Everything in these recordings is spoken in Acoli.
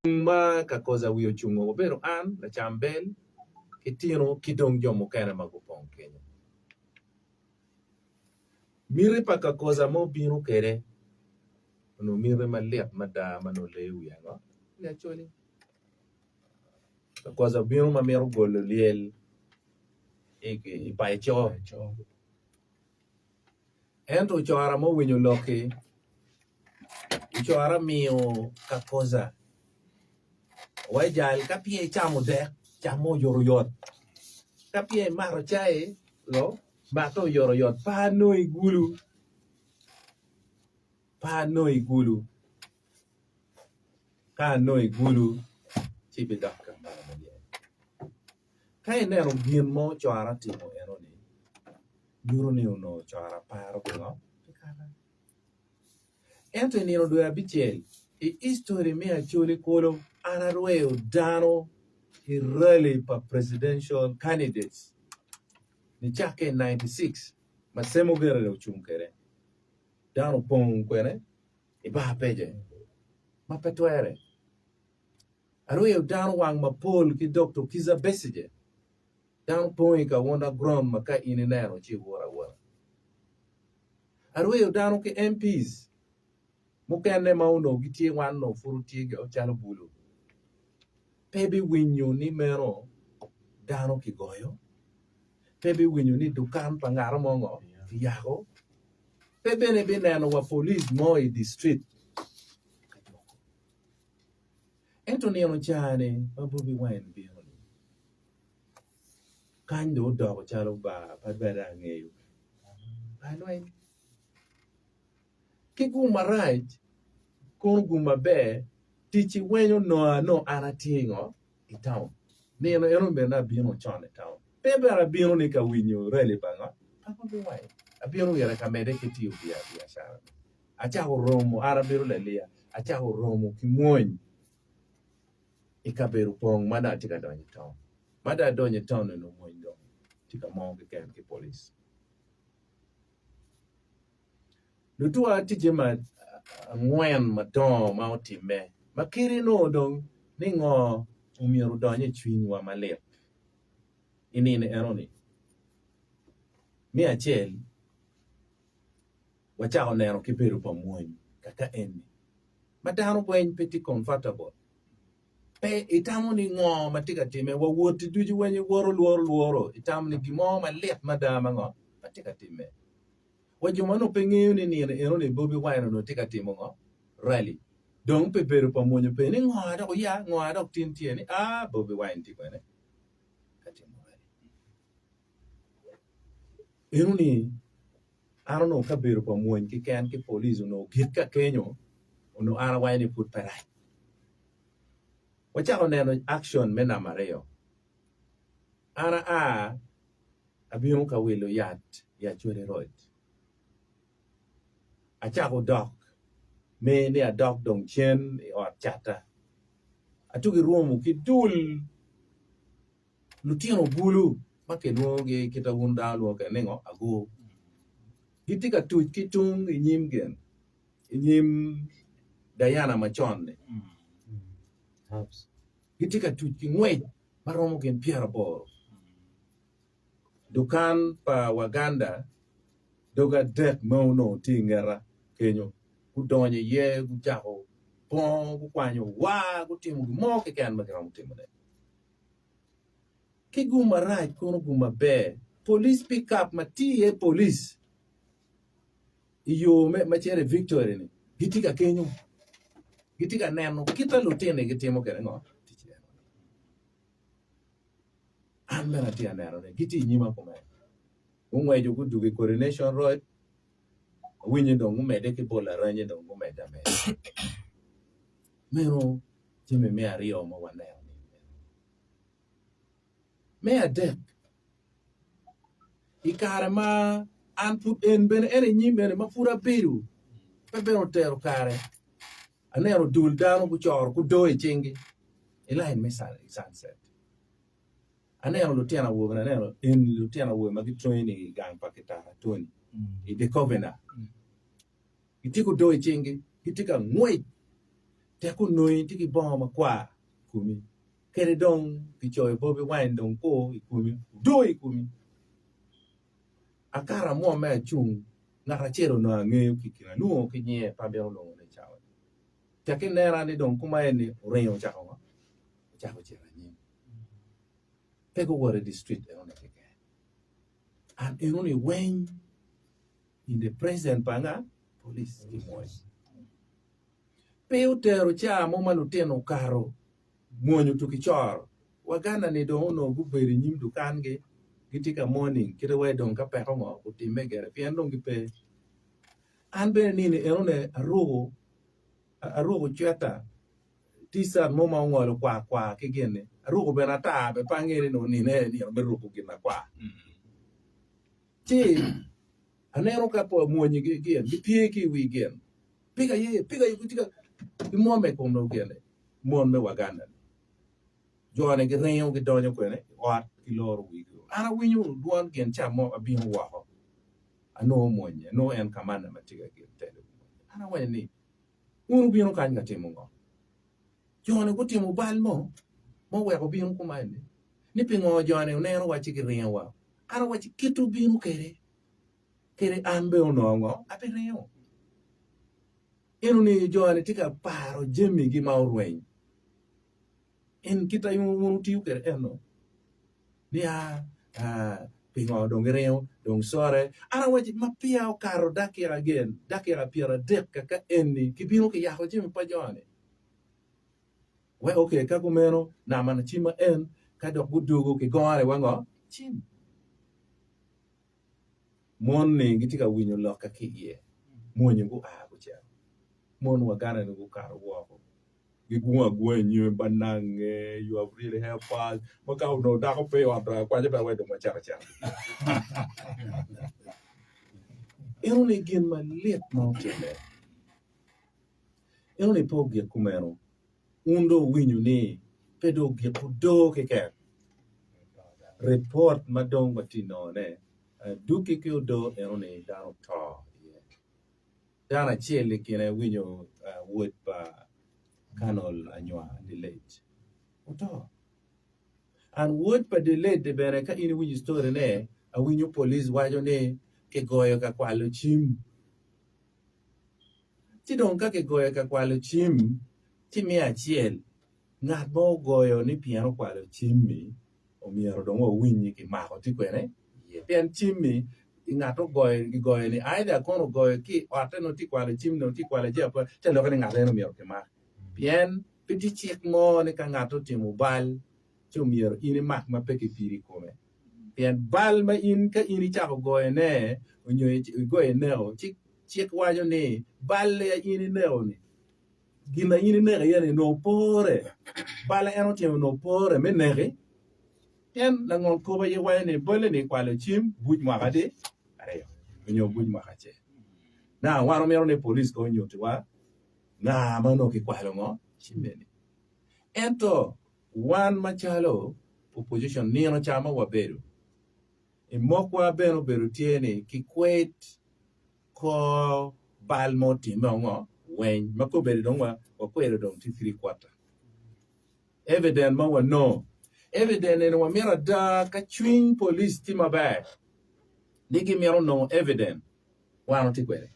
Ma Kakooza wiye ocungo obedo an, lacam bel, ki Tino ki dong jo mukene ma gupong kenyo. Miti pa Kakooza ma obino kwede onongo miti malit mada ma nongo leyo wiye ango? Wi Acholi. Kakooza obino ma mito golo lyel i paco. Ento ocora ma owinyo lok-ki, ocora miyo Kakoza wa i jal ka peya icamo dek, cam oyotoyot. Ka peya imato cai, mate oyotoyot pe anongo igulu, pe anongo igulu. Ka anongo igulu ci ibidok ka malo maber. Ka ineno gin ma ocora timo enoni, nyuto ni onongo ocora paro pingo? Pi kaka. Ento i nino dwe abicel, i history me Acholi kulu, an arweyo dano i rally pa presidential candidates nicakke i 96 ma Ssemogerere ocung kwede. Dano opong kwene i bar pece ma pe twere. Arweyo dano wang mapol ki Doktor Kizza Besigye. Dano pong i Kawunda Ground ma ka in ineno ci iwuro awura. Arweyo dano ki MPs mukene ma onongo gitye wan onongo pud wutye calo bulu. Pe biwinyo ni meno dano kigoyo, pe biwinyo ni dukan pa ngat mo ngo kiyako, pe bene bineno wa police mo i distrit ka juko. Ento nino ca-ni ma Bobi Wine obino-ni, kany dong odoko calo bar pe bene angeyo bar lweny. Ki gum marac kono gum maber ticci weng onongo anongo an atye ngo i taun nino eno bene abino con i taun pe bene abino ni ka winyo rally pa ngo pa Bobi Wine abino gire ka medde ki tiyo biacara acako romo an abedo laliya acako romo ki mwony i kabedo pong ma dong atye ka donyo i taun. Ma dong adonyo i taun onongo mwony dong tye ka mor keken ki polic. Lutuwa tye jami angwen madongo ma otimme ma kadi nongo dong ni ngo omyero odony i cwinywa malit i nino enoni. Me acel, wacako neno ki bedo pa mwony kaka eni ma dano weng pe tye comfortable pe itamo ni ngo ma tye ka time wa woti ducu weng iwoto lworo lworo itamo ni gin mo malit mada ma ngo ma tye ka time wa jo ma nongo pe ngeyo ni nino eno ni Bobi Wine onongo tye ka timo ngo rally dong pi bedo pa mwony openyo ni ngo dok oya ngo dok tin tye ni aa Bobi Wine tye kwene ka timo rally eno ni An onongo kabedo pa mwony keken ki police onongo gik ka kenyo onongo an awaco ni pud pe rac. Wacako neno action me namba aryo. An aa abino ka wilo yat i Acholi Road. Acako dok me ni adok dong cen i ot cata. Atugi romo ki dul Lutino bulu ma kilwongogi kit ma wun dano lwongo kwede ni ngo? Agur. Gitye ka tuc ki tung i nyim gin, i nyim Diana macon-ni. Gitye ka tuc ki ngwec ma romo gin pyeraboro. Dukan pa Waganda doge adek ma onongo tye i ngeta kenyo gudonyo iye gucako pongo gukwanyo war gutimo gin mo keken ma giromo timone. Ki gum marac kono gum maber, police pick up ma tye iye police i yo ma cito i Victory ni gitye ka kenyo gitye ka neno kit ma lutini gitimo kwede ngo tic eno an bene atye ka neno ne gitye i nyima kumeno gungweco gudugo i Coronation Road awinyo dong gumedde ki bolo aranyi dong gumedde ameda meno jami me aryo ma waneno ni meno. Me adek, i kare ma an pud en bene en i nyim bene ma pud abedo pe bene otero kare aneno dul dano gucoro gudo i cinggi i lain me Sunset. Aneno lutino awobe aneno eni lutino awobe ma gitweni i gang pa Kitara Tony i The Covenant. Gitye ki odoo i cinggi, gitye ka ngwec. Tek onongi tye ki bongo makwar i komi, kadi dong kicoyo Bobi Wine dong kur i komi, odo i komi. Akato amwomme acung, ngat acel onongo angeyo ki i kine, alwongo ki nyinge pe amito lwongone i cawa-ni. Tek inena ni dong kuma eni oringo ocako ngo? Ocako cito anyim. Pe guwoto i district enoni keken. And enoni weng in the presence pa nga? Police ki mony. Pe otero caa mo ma lutino okato mwony otuki coro. Waganda-ni dong onongo gubedo i nyim dukangi gitye ka mourning kite wai dong ka peko ngo otimme gire pien dong gipe. An bene nino enone aruko aruko cweta t-shirt mo ma ongolo kwar kwar ki gin-ni aruko bene ata bene pe angeyo ni nongo nino eni nino me ruko gin makwar. Ci aneno ka mwonyi gin gipye ki i wi gin pig aye pig aye gitye ka gimwomme i kom dong gin-ni mon me Waganda-ni. Jo-ni giringo gidonyo kwene i ot giloro wigi. An awinyo dwon gin ca mo abino woko anongo mwonye anongo en kamanda ma tye ka gin telo wi mwonye. An awaco ni wun wubino kany ka timo ngo? Jo-ni gutimo bal mo ma oweko obino kuman-ni? Ni pingo jo-ni onenowa ci giringowa? An awaco kit wubino kwede, kadi an bene onongo ngo abiringo. Eno ni jo-ni tye ka paro jamigi ma orweny. En kit ma wun wutiyo kwede eno ni aa pingo dong giringo dong core. An awaco ma peya okato dakika gen dakika pyeradek kaka eni kibino kiyako jami pa jo-ni. Wek ok ka kumeno nama cim en ka dok gudwogo kigore wa ngo cim. Mon-ni gitye ka winyo lokka ki iye, mwonyo gua gucito. Mon wa gana-ni gukato woko, gigungo agunga i nyime banange, you have really helped us. Ma ka onongo dako pe i ot dong akwaco pe aweko dong wacito acita. Enoni gin malit ma otimme. Enoni pe ogik kumeno. Wun dong wuwinyo ni pe dong ogik odoo keken. Ripot ma dong watye ka nongone, adwogi ki odoo enoni dano oto iye. Dano acel i kine winyo wod pa Colonel Anywar Delate oto. And wod pa Delate bene ka in iwinyo story-ne, awinyo police waco ni kigoyo ka kwalo cim. Ci dong ka kigoyo ka kwalo cim, ci me acel, ngat ma ogoyo ni pien okwalo cim-mi, omyero dong wawiny ni kimako tye kwene iye. Pien cim-mi, ngat ogoyo kigoyo ni either kono ogoyo ki i otte nongo tye kwalo cim nongo tye kwalo jami akwala, ci alokke ni ngat eno myero kimak. Pien pe tye cik mo ni ka ngat otimo bal ci omyero in imak ma pe kipiri i kome. Pien bal ma in ka in icako goyone onyo igoyo ineko ci cik waco ni bal a in ineko-ni gin ma in ineko iye-ni onongo pore bal a en otimo onongo pore me neki pien langol kop aye waco ni balle-ni ikwalo cim buc mwaka adi aryo onyo buc mwaka acel. Now wan wamito ni police kong onyutiwa nga ma onongo kikwalo ngo cimme-ni ento Wan macalo opposition nino ca ma wabedo i mokwa bene obedo tye ni kikwed kor bal ma otimme ongo weny ma kobedo dong wakwedo dong tye 3 quarter evidence ma wanongo evidence eni wamito ada ka cwiny police tye maber ni gimito nongo evidence wan watye kwede.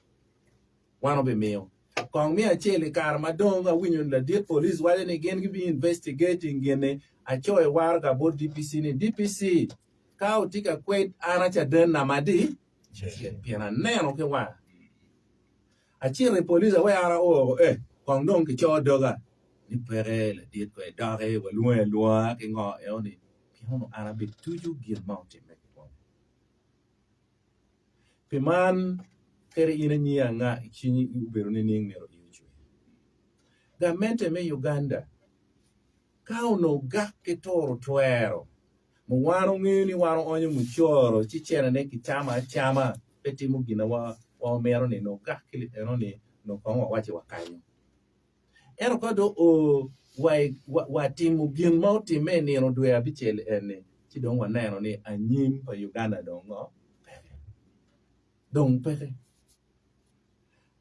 Wan obimiyo kong me acel i kare ma dong awinyo ladit police waco ni gin gibi investigating gin-ni, acoyo waraga bot DPC ni DPC ka wutye ka kwed an acaden namba adi? Acel pien aneno ki wanga. Acito i police aweko an ao woko eh kong dong kico doga ni peke ladit kong idoki walwongi alwonga ki ngo eno ni pien onongo an abituco gin ma otimme ki kome. Pi man, kadi in anyi anga i cinyi obedo nining myero ii ocwer. Gamente me Uganda ka onongo gak ki turo twero ma wan ongeyo ni wan oonyo mucoro ci cene-ne kicamo acama pe timo gin ma wamito ni nongo gak ki eno-ni nongo kong wawaci wakanyo. Ento ka dong oo wa timo gin ma otimme i nino dwe abicel eni, ci dong waneno ni anyim pa Uganda dong ngo? Peke. Dong peke.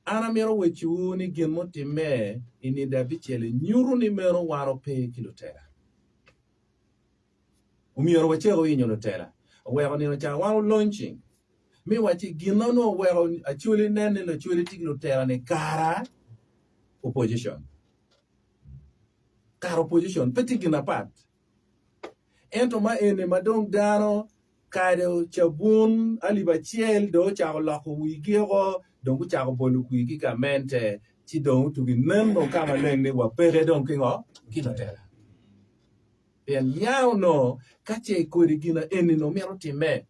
An amito wecciwu ni gin mutimme i nindo abicel-li nyuto ni meno wan ope ki lutela. Omyero wacek winyo lutela. Oweko nino ca wan oloncing mi wacci gin ma onongo oweko Acholi nen ni Lacholi tye ki lutela-ni kara opposition. Kara opposition pe tye gin apat. Ento ma eni ma dong dano kado cabun alip acel dong ocako loko wigi oko, dong gucako bolo kwir ki gamente, ci dong otugi neno ka maleng ni wapeke dong ki ngo? Ki lutela. Pien ya onongo ka ce kodi gin eni onongo mito timme,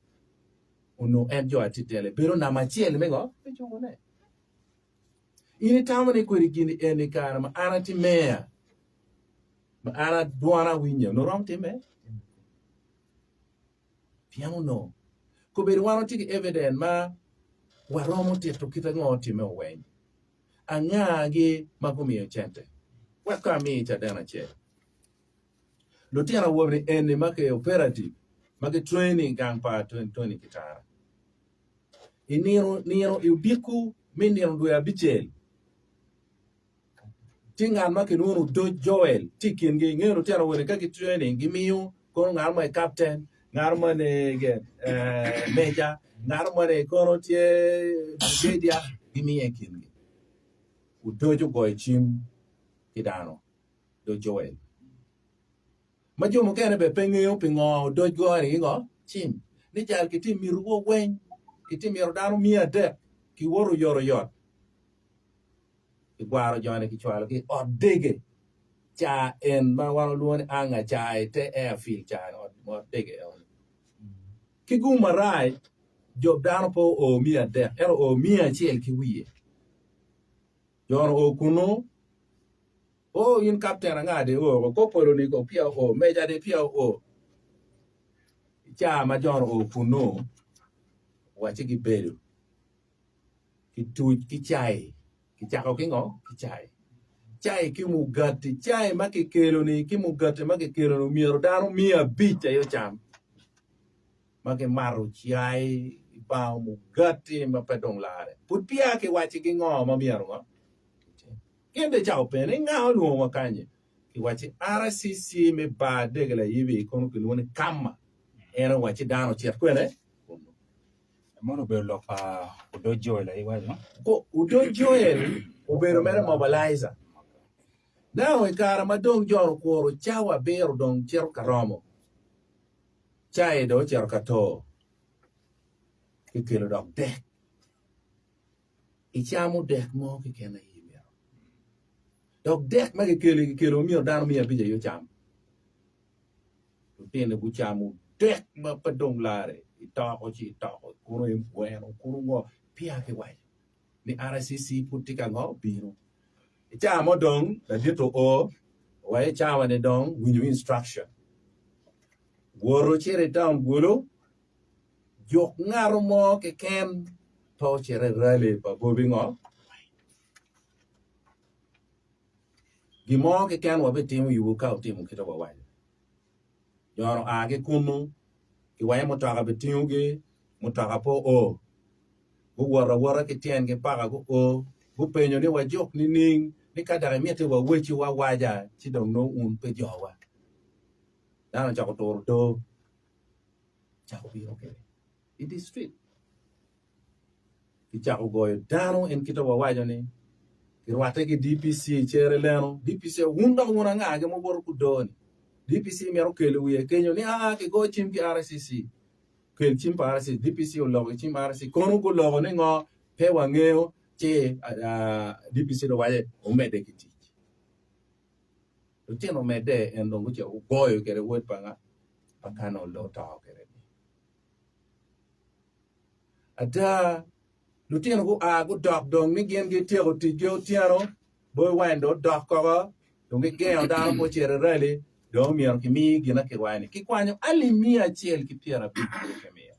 onongo en jo atye tele bedo namba acel me ngo? Me cukone. In itamo ni kodi gin eni kare ma an atye meya, ma an adwona winye onongo romo timme? Pien onongo kobedo wan watye ki evidence ma waromo tito kit ango otimme oweny. Angagi ma gumiyo cente? Wek kong amiyi caden acel. Lutino awobe eni ma ki operative ma ki training gang pa Tony Kitara i nino nino i odiko me nino dwe abicel tye ngat ma kilwongo ni Odoc Joel tye i kingi. Ingeyo lutino awobe ka gitye-ni gimiyo kono ngat mo ni kapten, ngat mo ni meja, ngat mo ni kono tye brigedia gimiyo i kingi. Odoc ogoyo cim ki dano, Odoc Joel. Ma jo mukene bene pe ngeyo pingo Odoc goyo ni ngo cim ni cal kitye mito weng kitye mito dano miya adek kiwoto oyotoyot. Kigwaro joni kicwalogi i ot dege ca en ma wan walwongo ni anga ca i te airfield ca ot dege enoni. Ki gum marac jo dano pe oo miya adek ento oo miya acel ki wiye. Jo-nu oo kunu oo in kapten anga dong ioo ko polo-ni ko peya oo meja dong peya oo. I ca ma jo-nu oo kunu wacci gibedo. Kituc ki cai, kicako ki ngo? Ki cai. Cai ki mugati, cai ma kikelo-ni ki mugati ma kikelo-ni myero dano 500 aye ocam. Ma kimato cai, kibango mugati ma pe dong larre. Pud peya kiwacigi ngo ma myero ngo? Kitim. Gin dong icako penyo ni nga olwongowa kany-nyi? Kiwacci RCC me bar dege layibi kono kilwongo ni Kama. En owacci dano ocit kwene? Kunnu. Mono obedo lok pa Odoc Joel aye iwaco? Odoc Joel obedo mere mobilizer. Now i kare ma dong jo okuro cawa abiro dong cito ka romo, cai dong ocito ka to, kikelo dok dek. Icamo dek mo keken aye imito. Dok dek ma kikelo kikelo myero dano 500 aye ocam. Lutino gucamo dek ma pe dong larre, itoko ci itoko, kunu gweno, kunu ngo, peya kiwaco ni RCC pud tye ka ngo bino. I cawa mo dong ladit oo owaco i cawa ni dong winyo instruction. Woto cito i town Gulu, juk ngato mo keken pe ocito i rally pa Bobi ngo. Gin mo keken wabitimo yubu ka wutimo kit ma wawaco. Jo-nu oa ki kunnu, kiwaco mutoka bitingogi, mutoka pe oo. Guwoto awota ki tyengi paka guo, gupenyo ni wajuk nining ni ka dok imiti wawecciwu awaca ci dong nongo wun pe jowa. Dano ocako turo doo, ocako bino kwede i distrik. Kicako goyo dano en kite wawaco ni kirwatte ki DPC i cere leno DPC wun dok wun anga gi muwoto ku doo ni DPC mito kelo wiye kenyo ni aa kigo cim ki RCC kel cim pa RCC DPC oloko ki cim RCC kono guloko ni ngo pe wangeyo ci DPC dong waco omedde ki tic lutino omedde en dong gucito gugoyo kwede wod pa nga pa Colonel dong oto kwede. Ada, lutino gua gudok dong ni gin gityeko ticgi otyeno, Bobi Wine dong odok koko, dong gigengo dano pe ocito i rally, dong omyero kimi gin ma kirwayo-ni. Kikwanyo alip 150 aye kimiyo.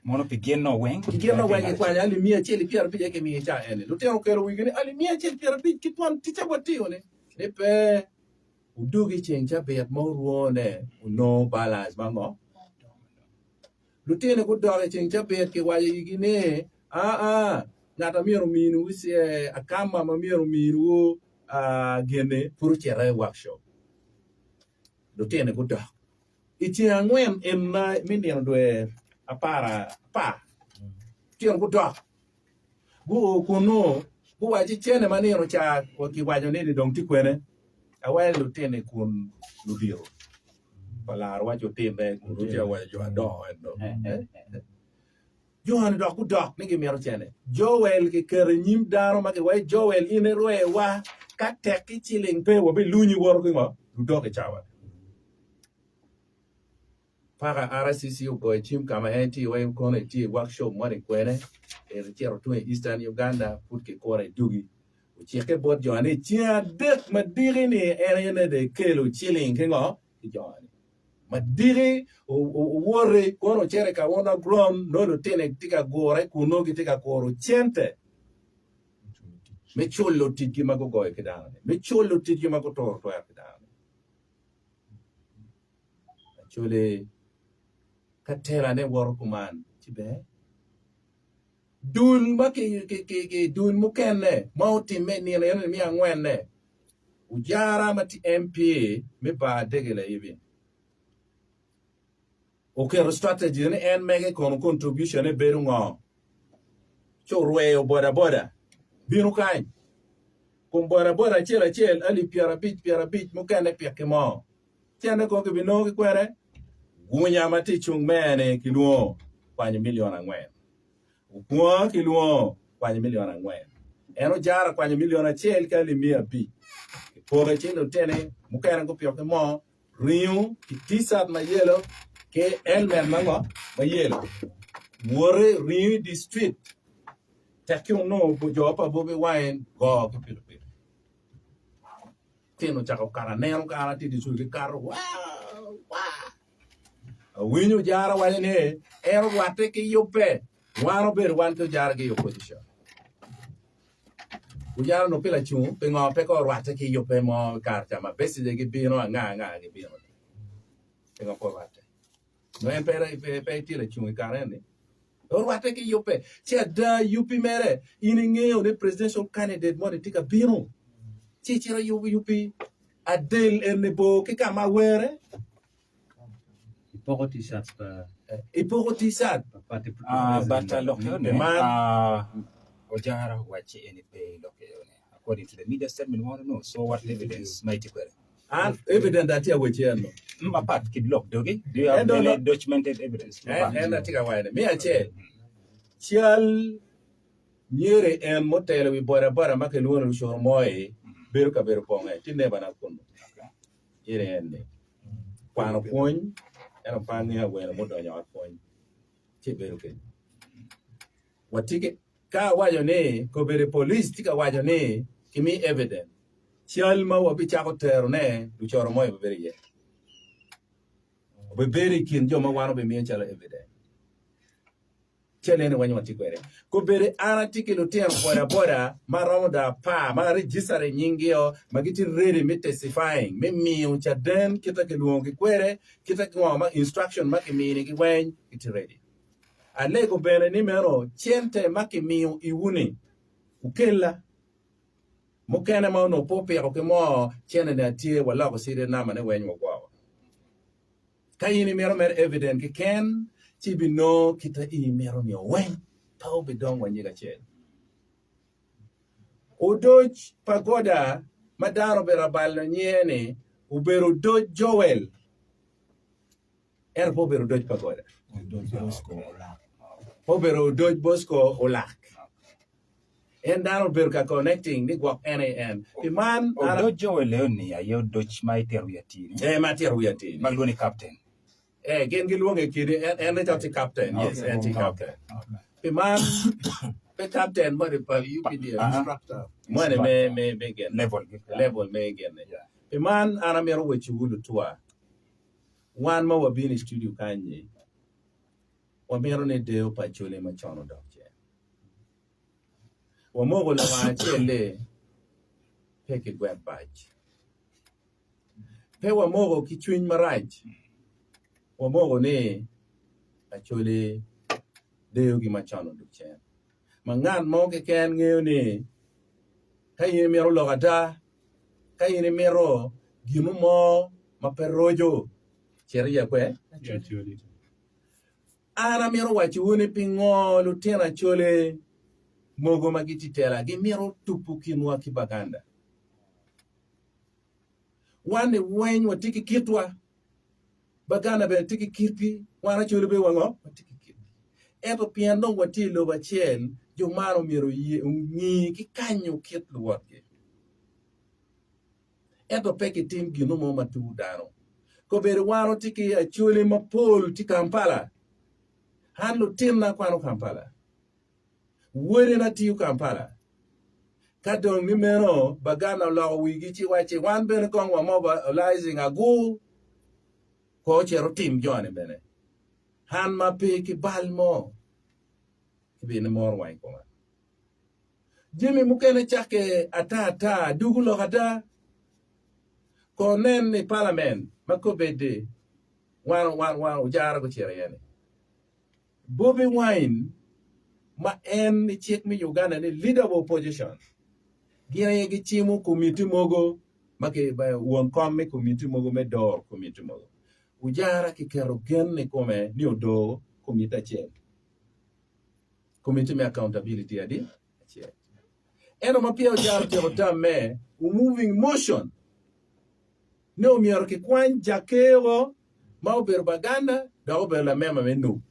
Mono pi gin-no weng? Pi gin-no weng kikwanyo alip 150 aye kimiyo i ca eni. Lutino okelo wigi ni alip 150 ki twon ticca watiyo-ni ni pe. Wudugi i ceng cabit ma orwone wunongo balance ma ngo? Lutino gudok i ceng cabit kiwaco igi ni, Aa, Ngat ma myero ominiwu akama ma myero ominiwu gin-ni pud ocito i workshop. Lutino gudok. I ceng angwen en me nino dwe apar, lutino gudok. Guo kunnu, guwacci cene ma nino ca kiwaco ni dong tye kwene? Awaco lutini kun ludito pa laro waco otimme kun ci awaco jo adongo en dong. Jo-ni dok gudok ni gimito cene. Joel kiketo i nyim dano ma giwaco Joel in irwewa ka tek ki ciling pe wabilunyi woto ki ngo? Ludok i cawa. Paka RCC ogoyo cim ka ma en tye iye kono etye i workshop moni kwene ecito tung i Eastern Uganda pud kikure idugi. Ocikke bot jo ni ceng adek madiki ni en aye ne dong ekelo ciling ki ngo ki jo ni. Madiki owoti kono ocito i Kawuna Grom nongo lutini tye ka gure kunu gitye ka kuro cente me culo ticgi ma gugoyo ki dano ni, me culo ticgi ma guturo twero ki dano ni. Acholi ka telane woto kuman ci ber. Dul ma ki dul mukene ma otimme i nino eno ni me angwenne ojara ma tye MP me bar Dege Laibi oketo strategy ni en mege kono contribution ne bedo ngo ci orweyo boda boda bino kany kun boda boda acel acel alip pyerabic pyerabic mukene piki mo cente kono kibinongo ki kwene gunya ma tye i cung mere-ni kilwongo kwanyo milion angwen okwonga kilwongo kwanyo milion angwen en ojara kwanyo milion acel ki alip miya abic kipoke ci lutini mukene gupiko ki moo ringo ki t-shirt ma yelo ki helmet ma ngo ma yelo wote ringo i di street tekki onongo jo pa Bobi Wine go ki pikipiki tino ocako kato aneno ka an atye i di street gikato waa waa awinyo ojara waco ni en orwatte ki yubbe wan obedo wan ki ojara ki i opposition Ojara onongo pe lacung pingo pe ko orwatte ki yubbe mo i kare ca ma Besigye gibino anga anga gibino ni pingo pe orwatte nongo en pe pe tye lacung i kare eni orwatte ki yubbe ci ada yubbi mere in ingeyo ni presidential candidate moni tye ka bino ci icito iyubo yubbi adel eni bor ki ka ma were Ipoko t-shirts pa ipoko t-shirt pa party Ah, but president. lok eno Pi man ah, ojara wacci eni pe lok eno according to the media statement we want to know so what evidence ma itye kwede an evident atye aweco eno mapat ki lok dogi do you have En dong any lok- documented evidence en mapat en atye ka waco ni me acel cal nyere en mutelo wi boda boda ma kilwongo ni Lucoro Moi bedo kabedo ponge tye nebana kunu nyere en ni kwano pwony ento pe angeyo awene mudonyo i ot pwony ci ebedo kenyo. Watye ki ka awaco ni kobedo police tye ka waco ni kimi evidence cal ma wabicako terone lucoro mo obibedo iye obibedo i kin jo ma wan obimiyo calo evidence. Cal eni weng watye kwede. Kobedo an atye ki lutino boda boda ma romo do apar ma registered nyingi-o ma gitye ready me testifying me miyo caden kita kilwongogi kwede kita ngo ma instruction ma kiminigi weng gitye ready. Alego bene ni meno cente ma kimiyo iwu-ni wukella. Mukene ma onongo pe opiko ki mo cente-ni atye waloko serial number ne weng wagwoko. Ka in imito mere evident keken, ci ibinongo kita in imito nio weng, pe obidong wa nyig acel. Odoc pa goda ma dano obedo abalo nyinge ni obedo odoc Joel, ento pe obedo odoc pa goda. Pe obedo odoc Bosco Olak. En dano obedo ka connecting ni gwok en aye en. Pi man, an Odoc Joel Leoni aye odoc ma itito wiye atir-ni. Eh, ma atito wiye atir-ni. Ma gilwongo ni captain. Eh, gin gilwonge kidi, en, en calo tye captain. Yes, en tye captain. Pi man, pe captain moni pa UPDF. Instructor. Moni me, me, me gin. Level. Level me gin-ni. Pi man, an amito wecciwu lutwa, wan ma wabino i studio kany-nyi, wamito ni deyo pa Acholi macon odok cen. Wamoko lawang acel-li pe ki gwet bac. Pe wamoko ki cwiny marac, wamoko ni Acholi deyogi macon odok cen. Ma ngat mo keken ngeyo ni ka in imito lok ada, ka in imito gino mo ma pe roco, cit iye kwe. An amito wacowu ni pingo lutino Acholi mogo ma gitye i tela gimito tubo kinwa ki Baganda. Wan ni weng watye ki kitwa, Baganda bene tye ki kitgi, wan Acholi bene wango? Watye ki kitgi. Ento pien dong watye i lobo acel, jo man omyero ongi ki kanyo kit luwotgi. Ento pe kitim gino mo ma tur dano. Kobedo wan watye ki Acholi mapol tye Kampala. An lutinna kwano Kampala. Wodena tiyo Kampala. Ka dong ni meno Baganda oloko wigi ci wacci wan bene kong wa mobilizing agur ko ocit otim joni bene. An ma pe ki bal mo kibino moro wang i koma. Jami mukene cakke ata ata dugu lok ada. Ko nen i parliament ma kobeddi wan wan wan ojara gucito iye ni. Bobi Wine ma en i cik me Uganda ni Leader of Opposition gin aye gicimo komiti mogo ma ki won kom me komiti mogo me doro komiti mogo. Ojara kiketo gen i kome ni odor komiti acel, komiti me accountability adi? Acel. Ento ma peya Ojara otyeko tamme, moving motion ni omyero kikwany Jakeo ma obedo Baganda dok obedo lamema me NUP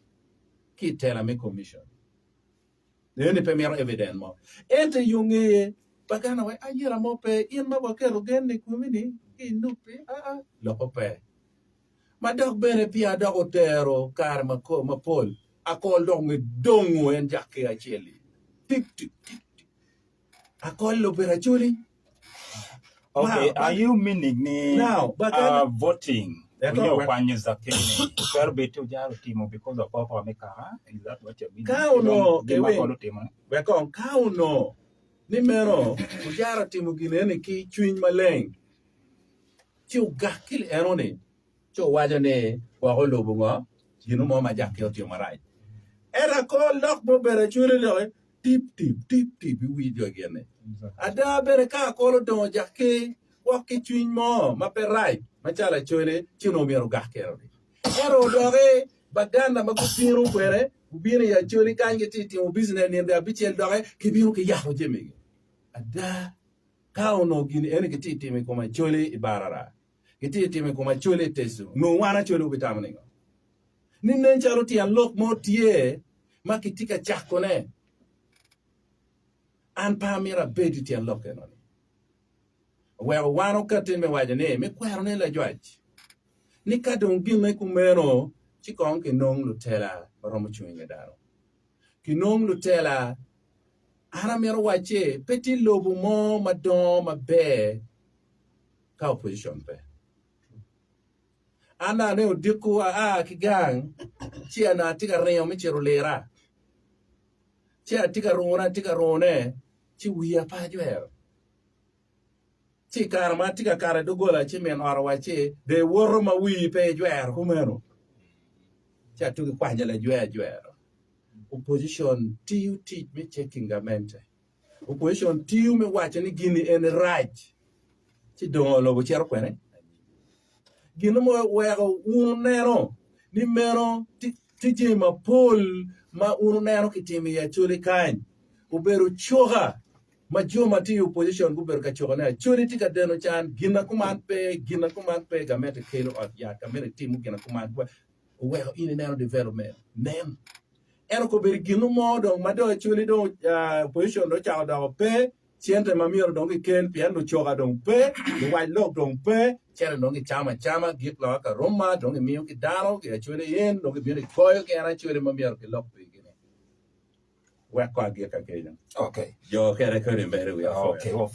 ki i tela me commission. Eni pe mito evidence mo. Ento i yo ngeye, Baganda waco ayela mo pe, in ma waketo gen i komi ni ki i NUP-pi, aa, loko pe. Ma dok bene peya dok otero kare mapol, akol dok nge dongo en Jakeo acel-li. Tik tik tik tik. Akol obedo acholi. Okay, are you meaning ni Now, but uh, then- voting Ento, onyo wek- kwanyo zakeni twero bed ti ojaro timo because of koko me kaka is that what you're meaning? Ka onongo Gin ma Kewin, akol otimo ni? wek kong ka onongo ni meno ojaro timo gin eni ki cwiny maleng ci ogak ki eno-ni ci owaco ni gwok olubo ngo gin mo ma Jakki otimo marac. Ento akol dok ma obedo acwele doki tip tip tip tip i wi jo gin-ni. Ada bene ka akol odongo Jakki gwok ki cwiny mo ma pe rac macalo acwele ci onongo myero ogak kene. Ento odoki baganda ma gubino kwede gubino i acwele kany gitye ka timo business nino abicel doki gibino ki yako jamigi. Ada ka onongo gin eni gitye ka timo i kom acwele i barara Gitye ka timo i kom Acholi i Teso. Nongo wan Acholi wubitamo ningo? Ni nen calo tyen lok mo tye ma kitye ka cakone. An pe amito abed i tyen lok eno-ni. Oweko wan okatti me waco ni me kwerone lajwac ni ka dong ginne kumeno ci kong kinong lutela ma romo cung i nge dano. Kinong lutela an amito wacci pe tye lobo mo ma dongo maber ka opposition pe. An dong aneno odiko aa ki gang ci anongo atye ka ringo me cito lira ci atye ka rune atye ka rune ci wiya pe ajwero ci i kare ma atye ka kato i doggola ci min ot owacci dong iwoto ma wii pe ijwero kumeno ci atugi kwanyo lajwer ajwero. Opposition tiyo tic me checking gamente. Opposition tiyo me waco ni gini eni rac ci dongo lobo cito kwene. Gin mo weko wun wuneno ni meno tye jami mapol ma wun wuneno kitimo i Acholi kany obedo coka ma jo ma tye i opposition gubedo ka cokone. Acholi tye ka deno can gin ma kuman pe gin ma kuman pe gamente kelo ot yat gamente timo gin ma kuman oweko in ineno development nen. Ento kobedo gin mo dong ma dong actually dong opposition dong ocako doko pe, cente ma myero dong kikel pien lucoka dong pe, luwac lok dong pe, cente dong kicamo acama, gik loka ka ruma dong kimiyo ki dano, ki actually in dong kibino kikoyo ki en actually ma myero kilok pigi ni. Wek ko agika kenyo. Okay. Jo kene kodi mere wiya Okay. pwoyo.